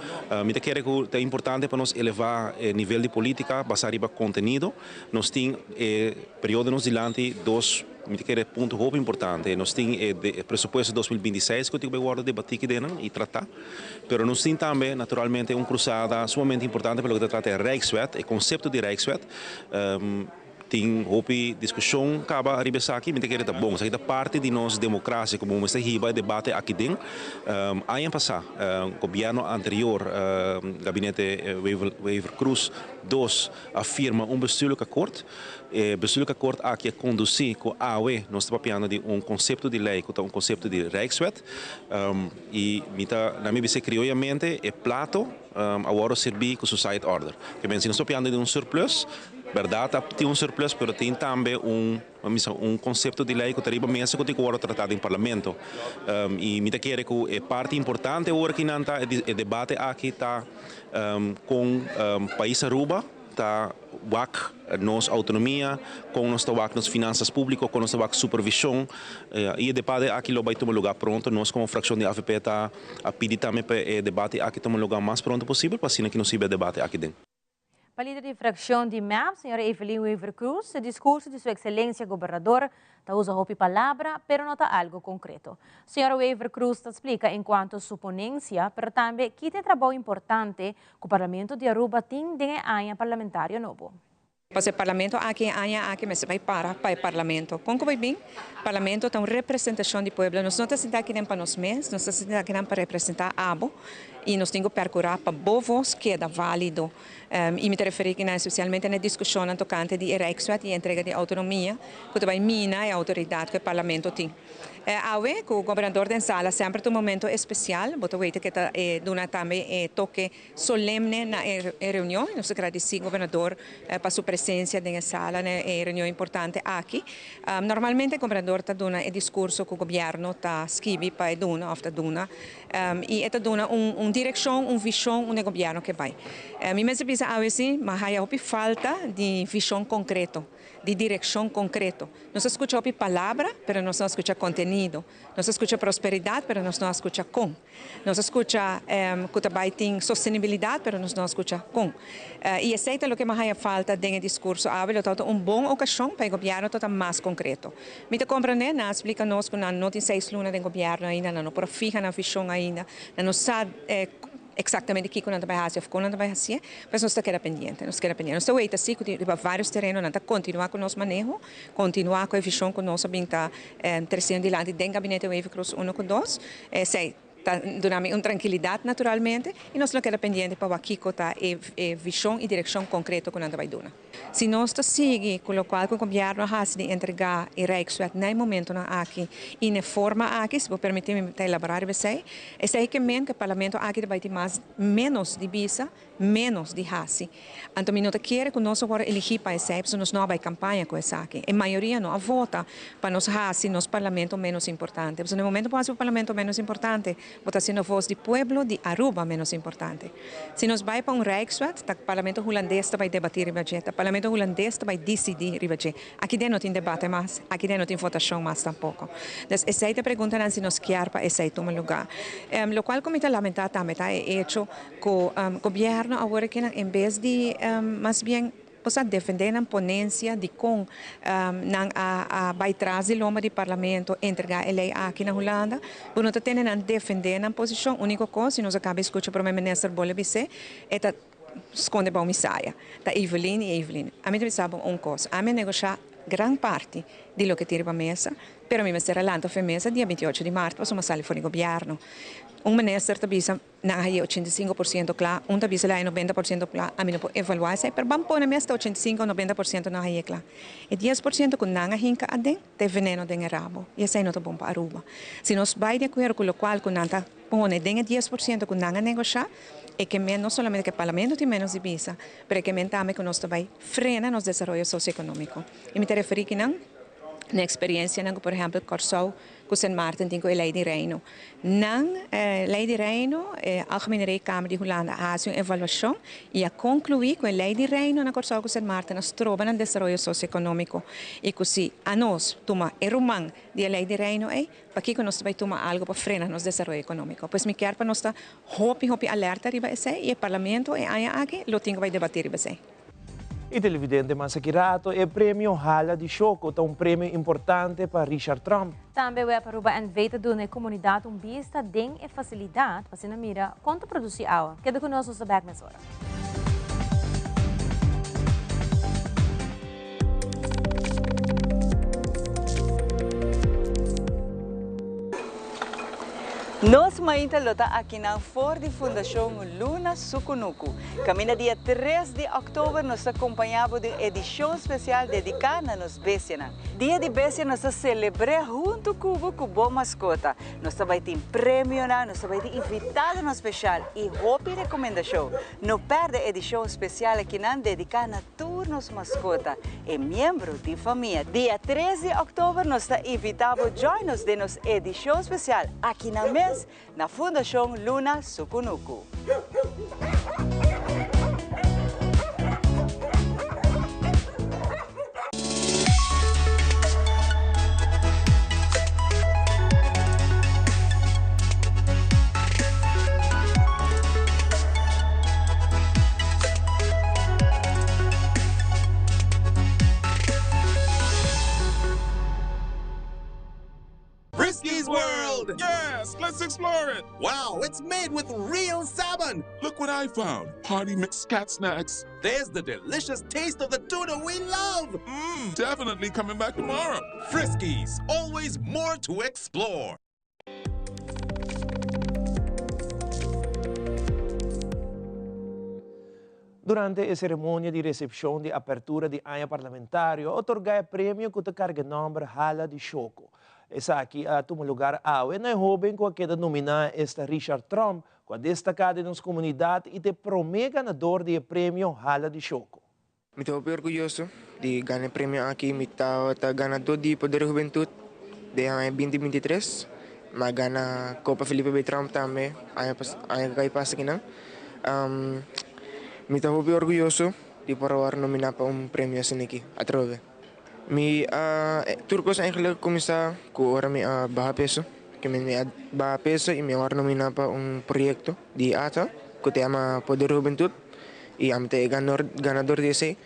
Mi ta kere ku ta importante pa nos elevá e nivel di polítika basá riba kontenido. Nos tin e periodo nos dilanti dos, mi ta kere, punto hopi importante. Nos tin e presupuesto 2026 ku tin ku bai wòrdu debatí kidenan i tratá. Pero nos tin tambe naturalmente un krusada sumamente importante pa loke ta trata e Rijkswet, e konsepto di Rijkswet. Tin hopi diskushon kaba riba esaki, mi ta kere ta bon. Esaki ta parti di nos demokrasia komo mester hiba e debate aki den. Aña pasá gobièrnu anterior, gabinete Wever-Croes dos a firma un bestuurlijk akkoord. E bestuurlijk akkoord aki a kondusí ku awe nos ta papiando di un konsepto di lei ku ta un konsepto di Rijkswet. I mi ta na mi bisa krioyamente e plato a wòrdu sirbí ku su side order. Ke men si nos ta papiando di un surplus, Berdad a tin un surplus pero tin tambe un misa un concepto di ley cu ta riba mesa cu tin cu wordo trata den parlamento. Y mi ta kere cu e parti importante awor aki nan ta e debate aki ta con pais Aruba ta wak nos autonomia, con nos ta wak nos finanzas publico, con nos ta wak supervision. Y e debate aki lo bay tuma lugar pronto. Nos como fraccion di avp ta a pidi tambe pa e debate aki tuma lugar mas pronto posibel pa asina ki nos hiba e debate aki den. Pa lider di fraccion di mep, señora Evelyn Wever-Croes, e discurso di su excelencia gobernador ta usa hopi palabra, pero no ta algo concreto. Señora Wever-Croes ta splica encuanto su ponencia, pero tambe kita e trabou importante cu Parlamento di Aruba tin den e aña parlamentario nobo. Pasobra e Parlamento aki e aña aki mester bai para pa e Parlamento. Con cu bai bin? Parlamento ta un representacion di pueblo. Nos no ta sinta akinan pa nos mes, nos ta sinta akinan pa representa abo y nos tin cu percura pa bo voz keda valido. Y mi ta referi akinan especialmente na e discusionnan tocante di e Rijkswet y e entrega di autonomia cu ta bai mina e autoridad cu e Parlamento tin. Awe cu Gobernador den sala semper ta un momento especial. Bo ta weten cu e ta duna tambe e toke Solemne na e reunion. Nos ta gradisí Gobernador pa su presensia den e sala na e reunion importante aki. Normalmente Gobernador ta duna e diskurso ku gobièrnu ta skibi pa e duna òf ta duna i e ta duna un direkshon, un vishon unda e gobièrnu ke bai. Mi mester bisa awe si, mi a haya hopi falta di vishon konkreto, di direkshon konkreto. Nos a skucha hopi palabra, pero nos no a skucha kontenido. Nos a skucha prosperidat, pero nos no a skucha kon. Nos a skucha ku ta bai tin sostenibilidat, pero nos no a skucha kon. I esei ta loke mi a haña falta den e diskurso awe. Lo tabata un bon okashon pa e gobièrnu tabata mas konkreto. Mi ta komprendé, nan a splika nos ku nan no tin seis luna den gobièrnu ainda, nan no por a fiha nan vishon ainda, nan no sa. eksaktamente kiko nan ta bai hasi òf kon nan ta bai hasié, pues nos ta keda pendiente, nos ta keda pendiente. Nos ta weta si ku riba vários tereno nan ta kontinuá ku nos maneho, kontinuá ku e vishon ku nos a bin ta tresiendo dilanti den Gabinete Wever-Croes uno ku dos. Esei ta duna mi un trankilidat naturalmente i nos lo keda pendiente pa wak kiko ta e vishon i direkshon konkreto ku nan ta bai duna. Si nos ta sigui ku lokual ku gobièrnu a hasi di entregá e Rijkswet na e momentunan aki i na e forma aki, si bo permití mi ta elaborá riba esei, esei ke men ku e parlamento aki ta bai tin mas ménos di bisa, ménos di hasi. Anto mi no ta kere ku nos a wòrdu eligí pa esei, pasobra nos no a bai kampaña ku esaki. E mayoria no a vota pa nos hasi nos parlamento ménos importante. Pasobra na e momento ku bo hasi bo parlamento ménos importante, bo ta hasiendo vos di pueblo di Aruba ménos importante. Si nos bai pa un Rijkswet, ta Parlamento Hulandes ta bai debatí riba dje, ta Parlamento Hulandes ta bai disidí riba dje. Aki den no tin debate mas, aki den no tin votashon mas tampoko. Dus esei ta e preguntanan si nos kier pa esei tuma lugá. Lokual ku mi ta lamentá tambe ta e echo ku gobièrnu awor e kinan en bes di mas bien Bo sa defendé nan ponencia dikon nan a bai tras di lomba di parlamento entrega e ley aki na Hulanda. Bo no ta tende nan defendé nan posicion. Unico cos, si nos a caba escucha Prome Minister Bolle bis'é, e ta sconde bao misaya. Ta Evelyn y Evelyn. Ami ta bisa bo un cos, ami a negocia gran parti di loke tin riba mesa, pero mi mester a lanta ofe mesa dia 28 di maart pasobra mi a sali for di gobierno. Un minister ta bisa. Nan a haye 85% kla, un ta bisa el a haye 90% kla, ami no por evaluá esei, pero ban pone mes ta 85 o 90% nan a haye kla. E 10% ku nan a hinka aden ta e veneno den e rabo i esei no ta bon pa Aruba. Si nos bai di akuerdo ku lokual ku nan ta pone den e 10% ku nan a negoshá, e ke men no solamente ku e parlamento tin menos di bisa, pero e ke men tambe ku nos ta bai frena nos desaroyo sosioekonómiko. I mi ta referí kinan na eksperensianan ku por ehèmpel Kòrsou, ku Sint Maarten tin ku e Lei di Reino. Nan Lei di Reino, e Algemene Rekenkamer di Hulanda a hasi un evaluashon i a konkluí ku e Lei di Reino na Kòrsou ku Sint Maarten a stroba nan desaroyo sosioekonómiko i ku si anos tuma e ruman di e Lei di Reino ei, pakiko nos ta bai tuma algu pa frena nos desaroyo ekonómiko? Pues mi kier pa nos ta hopi hopi alerta riba esei i e Parlamento e aña aki lo tin ku bai debatí riba esei. Y televidente mas aki rato e premio Hala di Shoco ta un premio importante pa Richard Tromp. Tambe web Aruba NV ta duna e comunidad un bista den e facilidad pa asina mira con ta produci awa. Keda cu nos, nos ta bek mesora. Nos mainta lo ta akinan for di Fundacion Luna Sukunuku. Kaminda dia tres di òktober nos ta kompañá bo den edishon spesial dediká na nos bestianan. Dia di Bestia nos ta selebr'é huntu ku bo ku bo maskota. Nos ta bai tin premionan, nos ta bai tin invitadonan spesial i hopi rekomendashon. No pèrdè edishon spesial akinan dediká na tur nos maskota, e miembro di famia. Dia tres di òktober nos ta invitá bo join nos den nos edishon spesial akinan mes Na Fundashon Luna Sukunuku. Frisky's World! Yes, let's explore it! Wow, it's made with real salmon! Look what I found! Party mix cat snacks. There's the delicious taste of the tuna we love! Mmm, definitely coming back tomorrow. Friskies, always more to explore. Durante e seremonia di resepshon di apertura di aña parlamentario a otorgá e premio ku ta karga e nòmber Hala di Shoko. Esaki a tuma lugar awe na e hóben ku a keda nominá esta Richard Tromp ku a destaká den nos komunidat i ta e promé ganador di e premio Hala di Shoko. Mi ta hopi orguyoso di gana e premio aki. Mi tabata ganadó di Poder Hubentud den aña binti 23. Mi a gana Copa Felipe B. Tromp tambe aña aña ku kai pasa akinan. Mi ta hopi orguyoso di por a wòrdu nominá pa un premio asin'aki atrobe. Mi a tur kos eigenlijk kuminsá ku ora mi a baha peso. Ke mi a baha peso i mi a wòrdu nominá pa un proyekto di ata ku ta yama Poder Hubentud i ami ta e ganador di esei.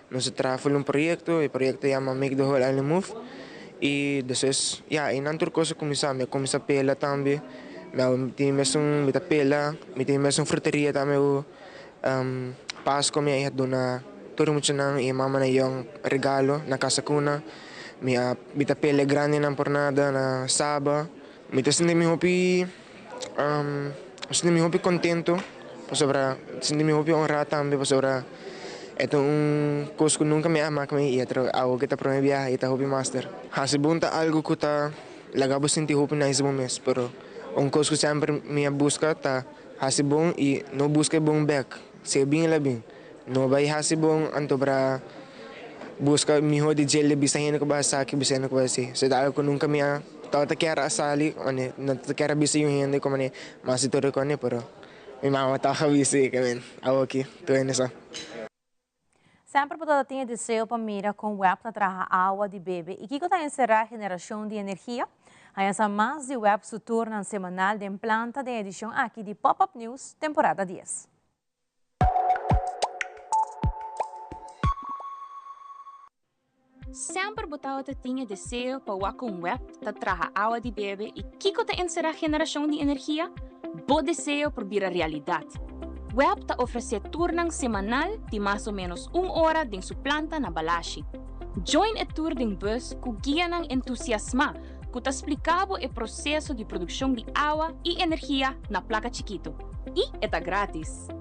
Nos a traha full un proyekto, e proyekto yama Make the Whole Island Move i despues ya einan tur kos a kuminsá. Mi a kuminsá pela tambe. Mi tin mesun mi ta pela, mi tin mesun fruteria tambe ku Pasko mi a duna tur e muchanan i e mamanan yòn regalo na Casa Cuna. Mi a mi ta pela e grandinan por nada na Saba. Mi ta sinti mi hopi mi sinti mi hopi contento pasobra mi sinti mi hopi honra tambe pasobra e ta un cos cu nunca mi a mak mi y awo cu ta prome biaha y ta hopi master. Haci bon ta algo cu ta laga bo sinti hopi nice bo mes pero un cos cu semper mi a busca ta haci bon y no busca e bon bek si e bin el a bin no bay haci bon anto para busca miho di djel di bisa hende cu bo a saki bisa hende cu bo a haci so ta algo cu nunca mi a Tabata kier a sali mane no ta kier a bisa yu hende como mane mas di tur kone pero mi mama tabata bisa y ke awoki tur hende sa. Semper bo tabata tin e deseo pa mira kon web ta traha awa di bebe i kiko ta enserá generashon di energia? Haña sa mas di web su tournan semanal den planta den edishon aki di Pop Up News temporada dies. Semper bo tabata tin e deseo pa wak un web ta traha awa di bebe i kiko ta enserá generashon di energia? Bo deseo por bira realidat! Web ta ofresé turnan semanal di mas o ménos un ora den su planta na Balashi. Join e tur den bus ku guianan entusiasmá ku ta splika bo e proseso di produkshon di awa i energia na plaka chikitu. I e ta grátis!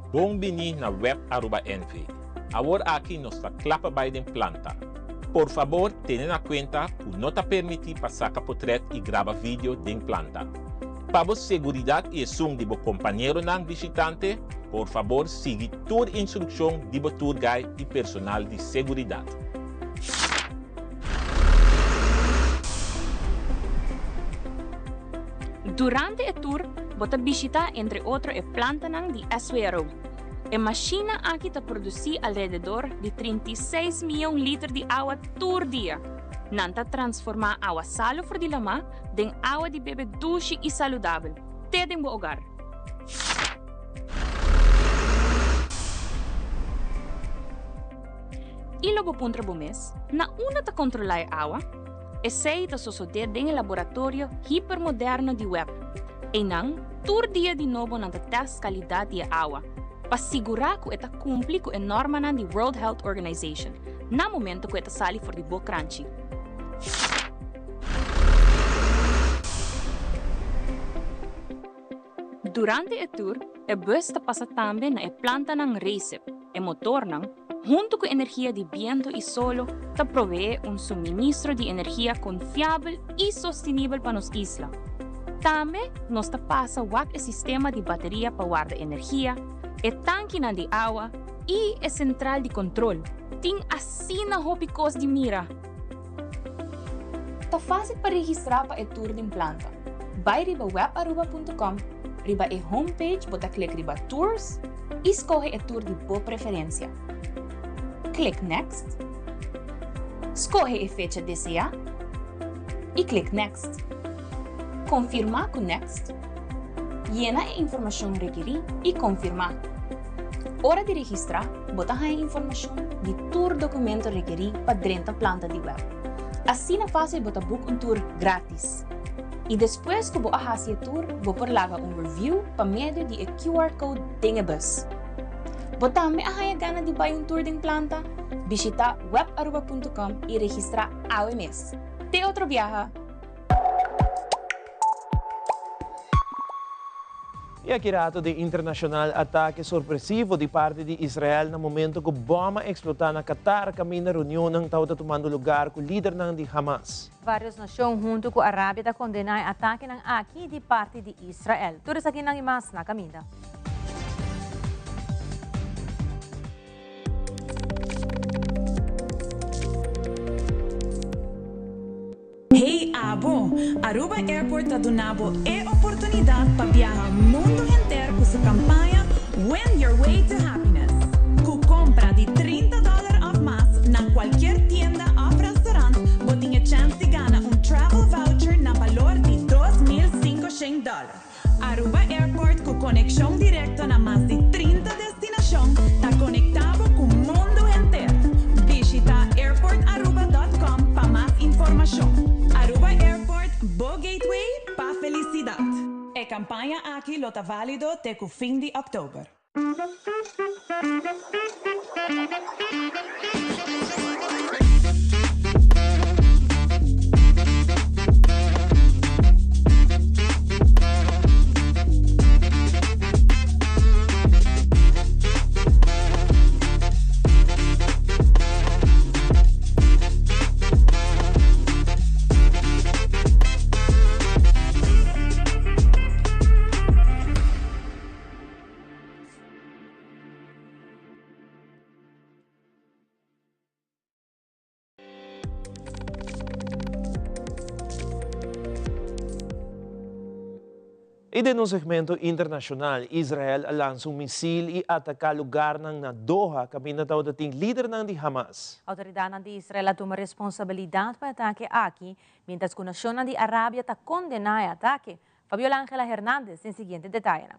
Bon bini na Web Aruba NV. Awor aki nos ta kla pa bai den planta. Por fabor tene na kuenta ku no ta permití pa saka potrèt i graba video den planta. Pa bo seguridat i esun di bo kompañeronan bishitante, por fabor sigui tur instrukshon di bo tour guide i personal di seguridat. Durante e tour bo ta bishitá entre otro e plantanan di SWRO. E mashina aki ta produsí alrededor di 36 mion liter di awa tur dia. Nan ta transformá awa salu for di lamá den awa di bebe dushi i saludabel, te den bo ogar. I lo bo puntra bo mes, na unda ta kontrolá e awa? Esei ta sosodé den e laboratorio hipermoderno di web. Einan, tur dia di nobo nan ta tèst kalidat di e awa, pa sigurá ku e ta kumpli ku e normanan di World Health Organization, na momento ku e ta sali for di bo kranchi. Durante e tur, e bus ta pasa tambe na e plantanan Recip, e motornan, huntu ku energia di bientu i solo, ta proveé un suministro di energia konfiabel i sostenibel pa nos isla. Tambe nos ta pasa wak e sistema di bateria pa warda energia, e tankinan di awa i e sentral di kontrol. Tin asina hopi kos di mira! Ta fásil pa registrá pa e tur den planta. Bai riba webaruba.com, riba e homepage bo ta klik riba Tours i skohe e tur di bo preferensia. Klik Next, skohe e fecha deseá i klik Next. Konfirmá ku Next, yena e informashon rekirí i konfirmá. Ora di registrá, bo ta haña informashon di tur dokumento rekerí pa drenta planta di web. Asina fásil bo ta book un tour grátis. I despues ku bo a hasi e tour, bo por laga un review pa medio di e QR code den e bus. Bo tambe a haña gana di bai un tour den planta? Bishitá webaruba.com i registrá awe mes. Te otro biaha! I aki rato di internashonal atake sorpresivo di parti di Israel na momento ku bòm a eksplotá na Qatar kaminda reunionnan tabata tumando lugar ku lidernan di Hamas. Vários nashon huntu ku Arabia ta kondená e atakenan aki di parti di Israel. Tur esakinan i mas na kaminda. Hey abo! Aruba Airport ta duna bo e oportunidad pa biaha mundo henter cu su campaña Win Your Way to Happiness. Cu compra di 30 dollar of mas na cualkier tienda of restaurant bo tin e chance di gana un travel voucher na balor di 2500 dollar. Aruba Airport cu conexion directo na mas di 30 destinacion ta conecta bo cu mundo henter. Bishita airportaruba.com pa mas informacion. Aruba Airport, bo gateway pa felicidad. campaña aki lo ta valido te cu fin di october. I den un segmento internashonal, Israel a lansa un misil i ataká lugarnan na Doha kaminda tabata tin lidernan di Hamas. Outoridatnan di Israel a tuma responsabilidat pa e atake aki, miéntras ku nashonnan di Arabia ta kondená e atake. Fabiola Angela Hernandez tin siguiente detayenan.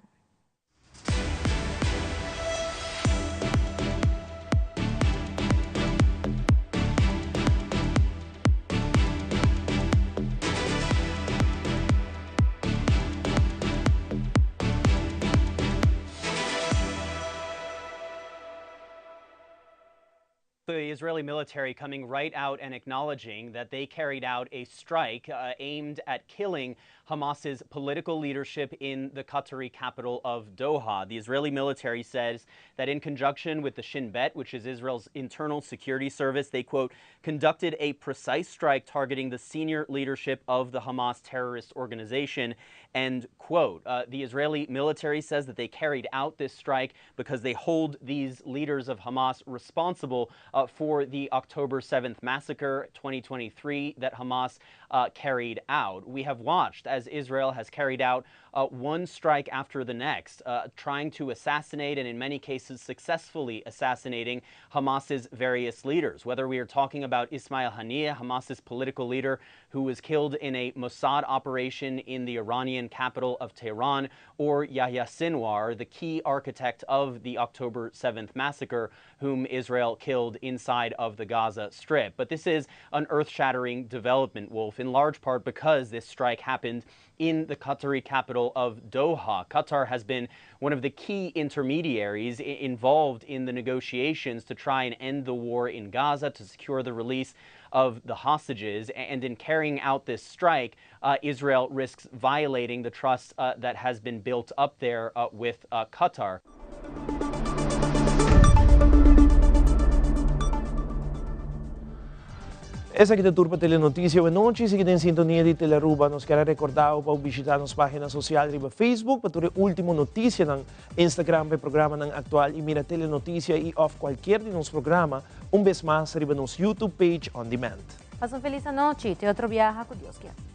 The Israeli military coming right out and acknowledging that they carried out a strike uh, aimed at killing Hamas's political leadership in the Qatari capital of Doha. The Israeli military says that in conjunction with the Shin Bet, which is Israel's internal security service, they, quote, conducted a precise strike targeting the senior leadership of the Hamas terrorist organization, end quote. Uh, the Israeli military says that they carried out this strike because they hold these leaders of Hamas responsible uh, for the October 7th massacre 2023 that Hamas uh, carried out. We have watched as Israel has carried out uh, one strike after the next, uh, trying to assassinate and in many cases successfully assassinating Hamas's various leaders. Whether we are talking about Ismail Haniyeh, Hamas's political leader who was killed in a Mossad operation in the Iranian capital of Tehran, or Yahya Sinwar, the key architect of the October 7th massacre, whom Israel killed inside of the Gaza Strip. But this is an earth shattering development, Wolf, in large part because this strike happened in the Qatari capital of Doha. Qatar has been one of the key intermediaries involved in the negotiations to try and end the war in Gaza, to secure the release of the hostages. And in carrying out this strike, uh, Israel risks violating the trust uh, that has been built up there uh, with uh, Qatar. Esaki ta tur pa Telenoticia awe nochi. Sigui den sintonia di Telearuba. Nos kier a recorda bo pa bo bishita nos pagina social riba Facebook pa tur e ultimo noticianan, Instagram pa e programanan actual y mira Telenoticia y of cualkier di nos programa un bes mas riba nos YouTube page on demand. Pasa un feliz anochi. Te otro biaha cu Dios kier.